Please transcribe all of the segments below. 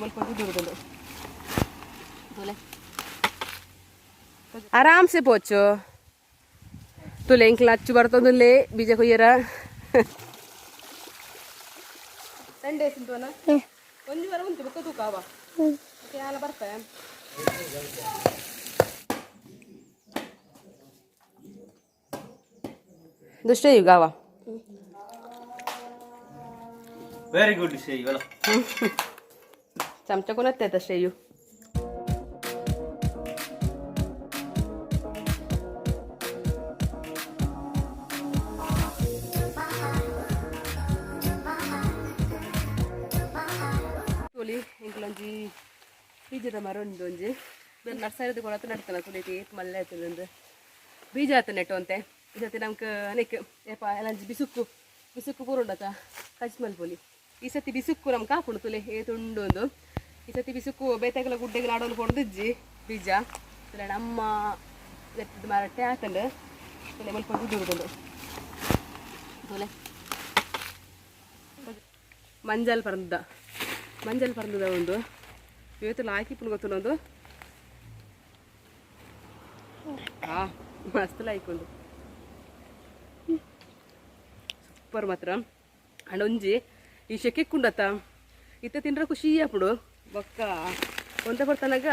ಮುಲ್ಪ ದೂರದುಂಡು. ಆರಾಮ್ಸೆ ಪೋಚು ತುಲೆ. ಎಂಕ್ಲ ಅಚ್ಚು ಬರ್ತೊಂದುಲ್ಲೆ ಬೀಜ ಕೊಯ್ಯರ. 10 ಡೇಸ್ ಉಂಟುವನ. ಒಂಜಿ ವಾರ ಉಂಟು, ಬೊಕ್ಕ ತೂಕ ಅವ. ಓಕೆ, ಯಾಲ ಬರ್ಪೆ. ದುಷ್ಟೇ ಗಾವ. ವೆರಿ ಗುಡ್ ಶ್ರೇಯು ಅಲ್ಲ? ಚಮಚ ಕೊನತ್ತೆ ಶ್ರೇಯು. ತೋಲಿ, ಎಂಕಲೊಂಜಿ ಬೀಜದ ಮರ ಉಂಡು ಒಂಜಿ. ಬೇರೆ ನರ್ಸರಿದ ಕೊರತೆ ನಡ್ತನ ತುಲೈತಿ. ಏತ್ ಮಲ್ಲೆ ಆಯ್ತದೆ. ಬೀಜ ಆತ ನೆಟ್ಟು ಅಂತೆ. ಈ ಸತಿ ನಮ್ಕ್ ನೆಕ್ ಏಪ ಎಲ್ಲಂಜಿ ಬಿಸುಕ್ಕು ಬಿಸುಕ್ಕು ಪೂರ ಉಂಡತ, ಕಜ್ ಮಲ್ಪೊಲಿ. ಈ ಸತಿ ಬಿಸುಕ್ಕು ನಮ್ಗೆ ಕಾಪುಂಡು. ತುಲೆ, ಏತ್ ಉಂಡು ಒಂದು. ಈ ಸತಿ ಬಿಸುಕ್ಕು ಬೇತೆಗಲ ಗುಡ್ಡೆಗೆ ನಾಡೊಂದು ಪೊಡ್ದಿಜ್ಜಿ ಬೀಜ. ತುಲೆ, ನಮ್ಮ ಎತ್ತದ ಮರಟ್ಟೆ ಆತಂಡು. ತುಲೆ, ಮುಲ್ಪ ದುಡ್ಡು ತುಲೆ. ಮಂಜಲ್ ಪರಂದ, ಮಂಜಲ್ ಪರಂದದ ಒಂದು ಇವತ್ತು ಲಾಯ್ಕಿ ಪುಣ್ ಗೊತ್ತುಂಡು. ಹಾ, ಮಸ್ತ್ ಲಾಯ್ಕ್ ಉಂಡು, ಸೂಪರ್ ಮಾತ್ರ. ಅಂಡ್ ಒಂಜಿ ಈ ಶೆಕೆ ಕುಂಡತ್ತ ಇತ್ತೆ ತಿಂದ್ರೆ ಖುಷಿ ಆಪುಂಡು. ಬೊಕ್ಕ ಒಂತೆ ಪೊರ್ತನಗ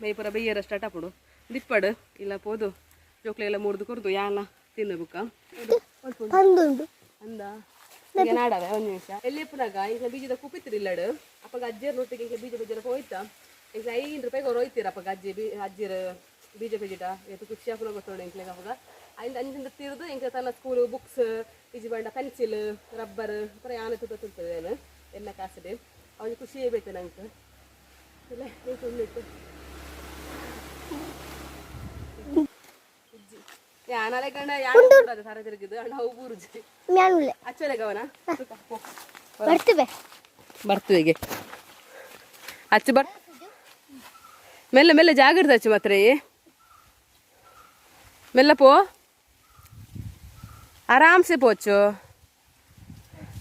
ಮೈ ಪೂರ ಬೆಯ್ಯರ ಸ್ಟಾರ್ಟ್ ಆಪುಂಡು. ದಿಪ್ಪಡು ಇಲ್ಲ ಪೋದು ಜೋಕ್ಲೆಲ್ಲ ಮೂರ್ದು ಕೊರ್ದು ಯಾಲ ತಿನ್ನು ಬುಕ್ಕ. ಅಂದುಂಡು. ಅಂದ ನಾಡವೆ. ಒಂದು ನಿಮಿಷ, ಎಲ್ಲಿ ಪುನಗ ಇಂಕ ಬೀಜದ ಕುಪಿತ್ತಿರಿಲ್ಲಡು. ಅಪ್ಪಗ ಅಜ್ಜಿಯರ್ ನೊಟ್ಟಿಗೆ ಇಂಕ ಬೀಜ ಬೀಜ ಹೋಯ್ತ. ಇಂಕ 5 ರೂಪಾಯಿಗೆ ಅವ್ರು ಹೋಯ್ತೀರ. ಅಪ್ಪಗ ಅಜ್ಜಿ ಬೀ ಅಜ್ಜಿಯರ್ ಬೀಜ ಬೀಜಿಟ ಏತು ಖುಷಿ ಆಪುನ ಗೊತ್ತುಂಡು ಎಂಕ್ಲೆಗ್. ಅಪಗ ಐಂದ ಅಂಚಿಂದ ತಿರ್ದು ಇಂಕ ತನ್ನ ಸ್ಕೂಲ್ ಬುಕ್ಸ್ ಇಜಿ ಬಂಡ ಪೆನ್ಸಿಲ್ ರಬ್ಬರ್ ಪೂರ ಯಾನ ತೂತ ತುರ್ತದೆ ಏನು ಎನ್ನ ಕಾಸುಡು. ಅವನಿಗೆ ಖುಷಿಯೇ ಬೇಕು ನಂಗೆ. ಇಲ್ಲ ಉಂಡಿಟ್ಟು ಯಾನಲೆ ಗಂಡ ಯಾನ ಸರ ತಿರುಗಿದು ಅಣ್ಣ ಅವು ಬೂರುಜಿ. ಮ್ಯಾನುಲೆ. ಅಚ್ಚಲೆ ಗವನ. ಬರ್ತವೆ. ಬರ್ತುವೆಗೆ ಅಚ್ಚು ಬರ್. ಮೆಲ್ಲ ಮೆಲ್ಲ, ಜಾಗ್ರತೆ ಅಚ್ಚು ಮಾತ್ರ. ಮೆಲ್ಲ ಪೋ, ಆರಾಮ್ಸೆ ಪೋಚು.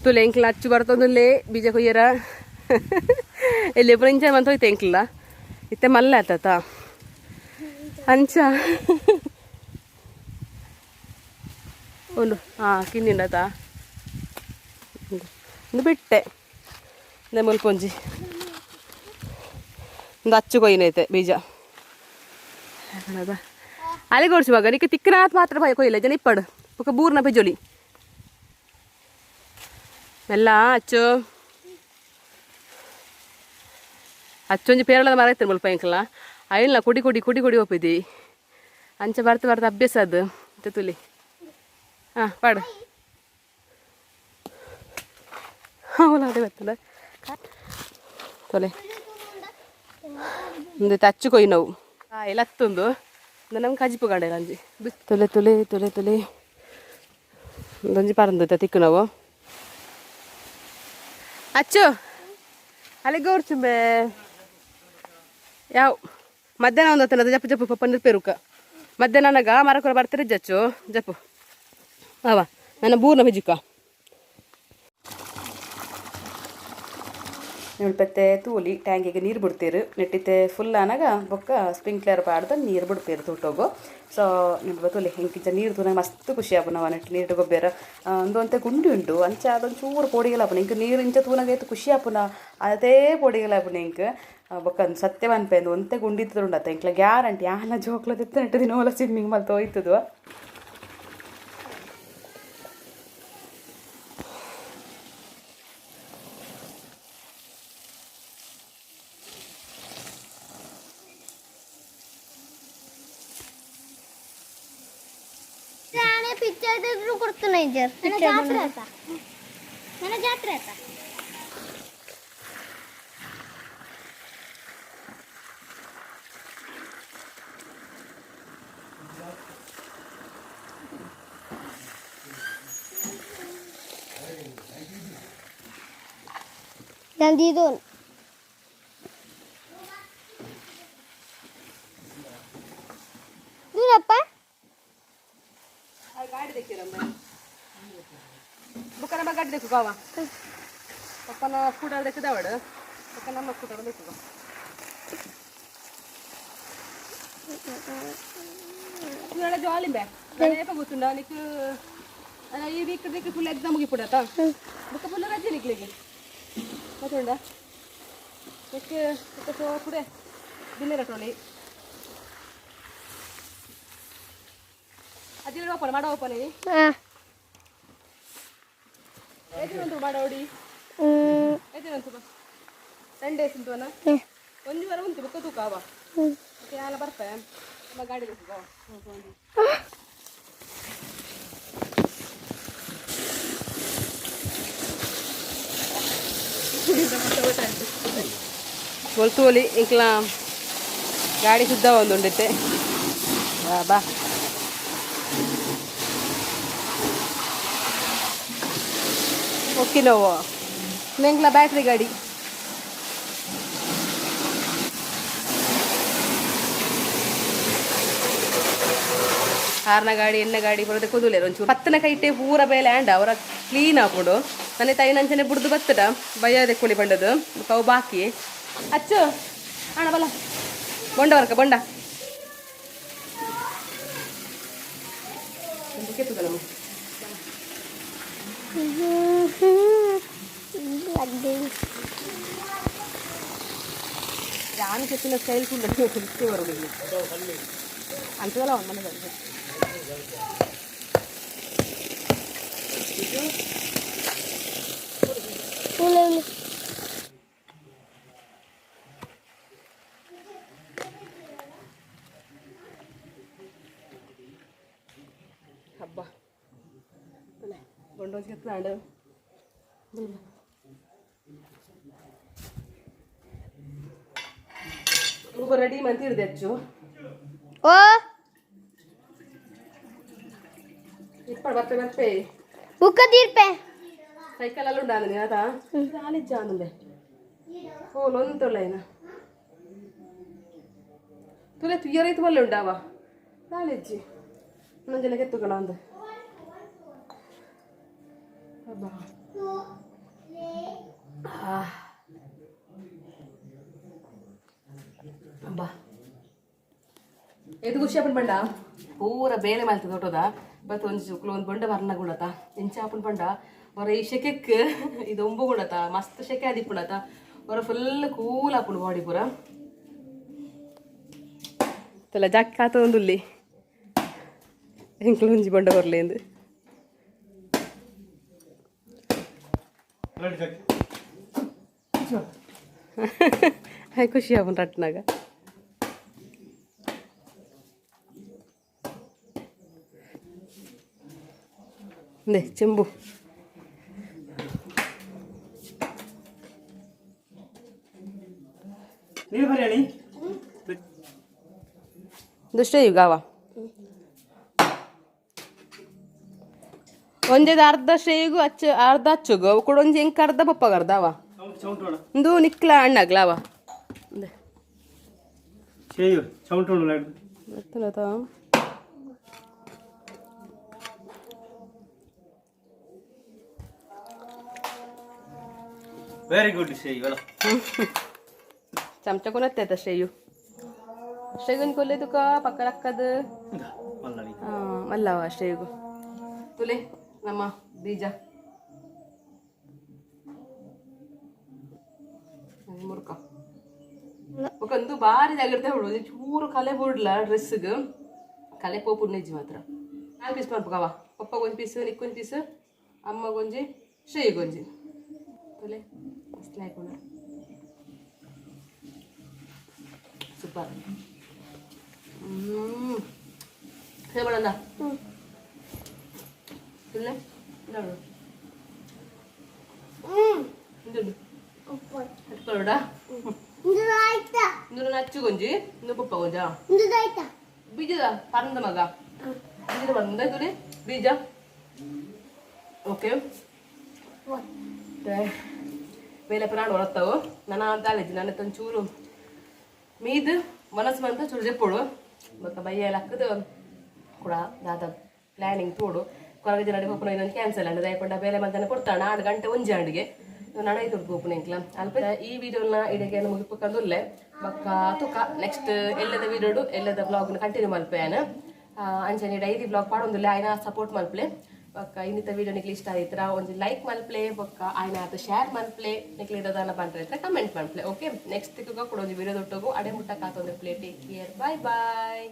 ತುಲೆ, ಎಂಕ್ಲ ಅಚ್ಚು ಬರ್ತೊಂದುಲ್ಲೆ ಬೀಜ ಕೊಯ್ಯರ. ಎಲ್ಲಿ ಪೂರ ಇಂಚ ಮಂತ ಹೋಯ್ತು ಎಂಕ್ಲ. ಇತ್ತೆ ಮಲ್ಲ ಆತತ ಅಂಚ ಉಂಡು. ಹಾಂ, ಕಿನ್ನಿಂಡತ ಒಂದು ಬಿಟ್ಟೆ. ಮುಲ್ಪ ಒಂಜಿ ಒಂದು ಅಚ್ಚು ಕೊಯ್ನೈತೆ ಬೀಜ. ಅಲೆ ಗೊಡ್ಸುವಾಗ ನಿಕ್ಕೆ ತಿಕ್ಕನಾತ್ ಮಾತ್ರ ಭಯ ಕೊಯ್ಯಿಲ್ಲ ಜನ ಇಪ್ಪಡು ಬೊಕ ಬೂರ್ನ ಪೆಜೊಲಿ. ಮೆಲ್ಲ ಅಚ್ಚು. ಅಚ್ಚೊಂಜಿ ಪೇರಳದ ಮರ ಇತ್ತು ಮುಲ್ಪ ಎಂಕಲ್ನ. ಐನ್ಲ ಕೊಡಿ ಕೊಡಿ ಕೊಡಿ ಕೊಡಿ ಒಪ್ಪಿದಿ. ಅಂಚ ಬರ್ತ ಬರ್ತ ಅಭ್ಯಾಸ ಅದು. ತುಲಿ, ಹಾಂ, ಪಾಡು. ಹೌದಾ? ಅದೇ ಬರ್ತದೆ. ತೊಲೆ, ಒಂದು ಅಚ್ಚು ಕೊಯ್ ನಾವು. ಎಲ್ಲ ಹತ್ತೊಂದು ನಮ್ಗೆ ಕಜಿಪು ಗಂಡ ಅಂಜಿ. ತೊಲೆ ತೊಲೆ ತೊಲೆ ತೊಲೆ, ಒಂದೊಂಜಿ ಪರಂದು ತಿಕ್ಕು ನಾವು. ಅಚ್ಚು, ಅಲ್ಲಿ ಗೌರ್ಚುಂಬೆ ಯಾವ ಮಧ್ಯಾಹ್ನ ಒಂದು ಹತ್ತನದ. ಜಪ್ಪು ಜಪ್ಪು ಪಪ್ಪ ಪೆರುಕ. ಮಧ್ಯಾಹ್ನ ನನಗ ಮರಕೊರ ಬರ್ತಾರೆ. ಜಚ್ಚು ಜಪ್ಪು ಅವ ನನ್ನ ಬೂರ್ನ ಬಿಜುಕ. ಮುಲ್ಪತ್ತೆ ತೂಲಿ, ಟ್ಯಾಂಕಿಗೆ ನೀರು ಬಿಡ್ತೀರು. ನೆಟ್ಟಿತ್ತೆ ಫುಲ್ ಆನಾಗ ಬೊಕ್ಕ ಸ್ಪ್ರಿಂಕ್ಲರ್ ಪಾಡ್ದು ನೀರು ಬಿಡ್ಪೇರು ತೂಟೋಗು. ಸೊ ನಿಮ್ಗೆ ತೂಲಿ, ಎಂಕಿಂಚ ನೀರು ತೂನಾಗ ಮಸ್ತ್ ಖುಷಿ ಆಪುನ. ನೆಟ್ ನೀರು ಗೊಬ್ಬೇರ ಒಂದು ಅಂತೆ ಗುಂಡಿ ಉಂಟು. ಅಂಚ ಅದೊಂದು ಚೂರು ಪೋಡಿಗೆಲ ಆಪುನ. ಇಂಕ್ ನೀರು ಇಂಚ ತೂನಾಗ ಏತ್ ಖುಷಿ ಆಪುನ, ಅದೇ ಪೋಡಿಗೆಲ ಆಪುನ ಇಂಕ್. ಬೊಕ್ಕ ಸತ್ಯ ಪನ್ಪೆ, ಒಂತೆ ಗುಂಡಿ ಇತ್ತುಂಡತ್ತ. ಎಂಕ್ಲ ಗ್ಯಾರಂಟಿ ಯಾನ ಜೋಕ್ಲ ತೆತ್ತ ನೆಟ್ಟು ದಿನೋಲ ಸ್ವಿಮ್ಮಿಂಗ್ ಮಲ್ತ ಹೋಯ್ತದ. ಪಿಕ್ಚರ್ ಕೊಡ್ತಾನೆ ಇದ್ದಾರೆ. ಜಾತ್ರೆ ಆತ, ನನ್ನ ಜಾತ್ರೆ ಆತ. ನಂದಿದೋನ್ ದೂರಪ್ಪ. ಗಾಡಿ ದಕ್ಕಿರಮ್ಮ ಬುಕ್ಕ. ನಮ್ಮ ಗಾಡಿ ದಕ್ಕು ಕಾವ. ಪಪ್ಪನ ಸ್ಕೂಟರ್ ದಕ್ಕಿದವಡು. ಬೊಕ್ಕ ನಮ್ಮ ಸ್ಕೂಟರ್ ಬೇಕು. ಇವೆಲ್ಲ ಜಾಲಿ ಬೇ ಏಪ ಗೊತ್ತುಂಡ ನಿಕ್? ಈ ವೀಕ್ ವೀಕ್ ಫುಲ್ ಎಕ್ಸಾಮ್ ಮುಗಿಪುಡತ, ಬೊಕ್ಕ ಫುಲ್ ರಜೆ ನಿಕ್ಲಿಗೆ ಗೊತ್ತುಂಡ. ನೆಕ್ ಬೊಕ್ಕ ಸೋ ಕುಡೆ ಬಿಲ್ಲೆ ರಟೋಳಿ ಅಜ್ಜಿ ಓಪನ್ ಮಾಡ, ಓಪನ್. ಹಾಂ. ಏತಿನಂತು ಮಾಡೋಡಿ? ಏತಿನಂತು 10 ಡೇಸ್ ಉಂಟುವನ? ಒಂಜಿ ವಾರ ಉಂಟು. ಬೊಕ್ಕ ತೂಕ ಅವ. ಓಕೆ, ಯಾಲ ಬರ್ಪೆ ನಮ್ಮ ಗಾಡಿ. ತೋಲಿ ಇಂಕ್ಲ ಗಾಡಿ ಶುದ್ಧ ಒಂದುಂಡಿತ್ತೆ. ಬಾ ಬಾ. ಓಕೆ, ನೋವು ನಿಂಗ್ಲ ಬ್ಯಾಟ್ರಿ ಗಾಡಿ. ಕಾರ್ನ ಗಾಡಿ, ಎಣ್ಣೆ ಗಾಡಿ ಬರೋದೆ ಕುದುಲೇರು. ಒಂಚೂರು ಪತ್ತನ ಕೈಟೆ ಪೂರ ಬೇಲೆ ಆಂಡ ಅವರ ಕ್ಲೀನ್ ಆಪುಂಡು. ಮನೆ ತಾಯಿ ನಂಚನೆ ಬುಡ್ದು ಬತ್ತಡ ಭಯ ದೆಕ್ಕೊಳಿ ಬಂಡದು. ಅವು ಬಾಕಿ. ಅಚ್ಚು ಅಣ್ಣ ಬಲ ಬೊಂಡ ವರ್ಕ ಬೊಂಡ ಕೆತ್ತದ ನಮ್ಮ. ಯಾನು ಕೆತ್ತಿನ ಸ್ಟೈಲ್ ಫುಲ್ ಬರೋದು ಅಂತದಲ್ಲ ಒಂದು ಮನೆ ಬಂದು. ಉಲೆ ಉಲೆ. ಹಬ್ಬ ಅಲ್ಲೇ ಬೊಂಡೋಜ್ ಕೆತ್ತನಾಡು. ರೆಡಿ ಮಂತಿರ್ದೆ ಅಚ್ಚು. ಓ. ಇಪ್ಪಡು ಬರ್ಪೆ ಬರ್ಪೆ. ಬುಕ್ಕ ತೀರ್ಪೆ. ಸೈಕಲ್ ಅಲ್ಲಿ ಉಂಡಾನ ನೀನು ಆತ ನಾಲಿಜ್ಜ ಆನಂದೆ ಫೋಲ್ ಒಂತೊಳ್ಳ ಏನ ತುಲೆ ತುಯ್ಯರೈತು ಮಲ್ಲೆ ಉಂಡಾವ ನಾಲೆಜ್ಜಿ ಇನ್ನೊಂದೆಲ್ಲ ಕೆತ್ತುಕಣ ಅಂದ. ಅಬ್ಬಾ. ಆ. ಅಬ್ಬಾ, ಏತ್ ಖುಷಿ ಆಪುಂಡು ಪಂಡ, ಪೂರ ಬೇಲೆ ಮಲ್ತದ ತೋಟದ ಬತ್ ಒಂಜಿ ಜುಕ್ಲು ಒಂದು ಬೊಂಡ ಬರ್ನ ಗುಣತ ಇಂಚ ಆಪುಂಡು ಪಂಡ, ಹೊರ ಈ ಶೆಕೆಕ್ ಇದು ಒಂಬು ಗುಣತ ಮಸ್ತ್ ಶೆಕೆ ಆದಿಪ್ಪುಣತ, ಹೊರ ಫುಲ್ ಕೂಲ್ ಆಪುಂಡು ಬಾಡಿ ಪೂರ. ತಲ್ಲ ಜಕ್ಕಾತ ಒಂದುಲ್ಲಿ ಎಂಕ್ಲು ಒಂಜಿ ಬೊಂಡ ಬರ್ಲೇಂದು. ಹಾಯ್, ಖುಷಿ ಆಪುಂಡು ರಟ್ನಾಗ. ಇಂದೆ ಚೆಂಬು. ನೀರು ಬರೀ. ದುಷ್ಟೇ ಗಾವ ಒಂಜೆದ ಅರ್ಧ ಶ್ರೇಯಿಗು ಅಚ್ಚ, ಅರ್ಧ ಅಚ್ಚುಗು ಅವು ಕೂಡ ಒಂಜಿ ಎಂಕ್ ಅರ್ಧ ಪಪ್ಪಗ ಅರ್ಧ ಅವ. ಸೌಂಡ್ ಉಂಡು. ಇಂದು ನಿಕ್ಲ ಅಣ್ಣಗ್ಲ ಅವ. ಇಂದೆ. ಶೇಯು ಸೌಂಡ್ ಉಂಡು. ಗೊತ್ತಲ್ಲ. ವೆರಿ ಗುಡ್ ಶೇಯು ಅಲ್ಲ. ಚಮಚ ಕೊನತ್ತೆ ಶ್ರೇಯು. ಶ್ರೇಯುನ್ ಕೊಲ್ಲೆ ತುಕ ಪಕ್ಕ ಲಕ್ಕದ. ಮಲ್ಲಡಿ. ಮಲ್ಲವ ಶ್ರೇಯುಗು. ತುಲೆ ನಮ್ಮ ಬೀಜ ಮುರ್ಕ ಒಂದು ಬಾರಿ ಜಾಗ್ರತೆ ಹುಡು. ಚೂರು ಕಲೆ ಬುಡ್ಲ ಡ್ರೆಸ್ಗೆ ಕಲೆ ಪೋಪುಡ್ ನಿಜ ಮಾತ್ರ. ನಾಲ್ಕು ಪೀಸ್ ಮನ್ಪುಗವ, ಪಪ್ಪಗೊಂಜಿ ಪೀಸ್, ನಿಕ್ಕೊಂಜಿ ಪೀಸ್, ಅಮ್ಮಗೊಂಜಿ, ಶ್ರೇಯಿಗೊಂಜಿ. ತುಲೆ ಮಸ್ತ್ ಲಾಯ್ಕೊಂಡು ಸೂಪರ್. ಹ್ಞೂ, ಹೇಳೋಣ. ತಿನ್ನೆ ನೋಡು. ಇಂದುಂಡು ಇಟ್ಕೊಳ್ಳೋಡ. ಇಂದು ನಚ್ಚುಗೊಂಜಿ, ಇಂದು ಪಪ್ಪ ಗೊಂಜ. ಬೀಜದ ಪರಂದ ಮಗ ಬೀಜದ ಬಂದ ತುಲಿ ಬೀಜ. ಓಕೆ, ಬೇಲೆ ಪ್ರಾಣ ಹೊರತ್ತವು ನನ್ನ ಕಾಲೇಜ್ ನನ್ನ ಚೂರು ಮೀದ್ ಮನಸ್ಸು ಬಂತ ಚೂರು ಜೆಪ್ಪೋಡು. ಬೊಕ್ಕ ಬಯ್ಯ ಲಕ್ಕದ ಕೂಡ ದಾದ ಪ್ಲ್ಯಾನಿಂಗ್ ತೋಡು. ಕೊರಗ ಜನ ಪೋಪುನ ಇನ್ನೊಂದು ಕ್ಯಾನ್ಸಲ್ ಅಂಡ್ ದಯಕೊಂಡ ಬೇಲೆ ಮಂತನ ಕೊಡ್ತಾಣ 6 ಗಂಟೆ ಒಂಜಿ ಆಂಡಿಗೆ. ನಡ ತುಡ್ಕು ಪೋಪುನ ಎಂಕ್ಲ ಅಲ್ಪ. ಈ ವಿಡಿಯೋನ ಇಡೆಗೆ ಮುಗಿಪುಕಂದುಲ್ಲೆ. ಬೊಕ್ಕ ತುಕ ನೆಕ್ಸ್ಟ್ ಎಲ್ಲದ ವಿಡಿಯೋಡು ಎಲ್ಲದ ಬ್ಲಾಗ್ನ ಕಂಟಿನ್ಯೂ ಮಲ್ಪೆಯಾನ. ಅಂಚನೆ ಡೈಲಿ ಬ್ಲಾಗ್ ಪಾಡೊಂದುಲ್ಲೆ, ಆಯ್ನ ಸಪೋರ್ಟ್ ಮಲ್ಪ್ಲೆ. ಬೊಕ್ಕ ಇನ್ನಿತ ವಿಡಿಯೋ ನಿಕ್ಲೆ ಇಷ್ಟ ಆಯ್ತರ ಒಂಜಿ ಲೈಕ್ ಮಲ್ಪ್ಲೆ, ಬೊಕ್ಕ ಆಯ್ನ ಆತ ಶೇರ್ ಮಲ್ಪ್ಲೆ. ನಿಕ್ಲೆ ದಾನ ಪಂಡ್ರೆ ಕಮೆಂಟ್ ಮಲ್ಪ್ಲೆ. ಓಕೆ, ನೆಕ್ಸ್ಟ್ ಕೂಡ ಒಂಜಿ ವಿಡಿಯೋ ದೊಟ್ಟೋಗು ಅಡೆ ಮುಟ್ಟ ಕಾತೊಂದು play. Take care, bye bye.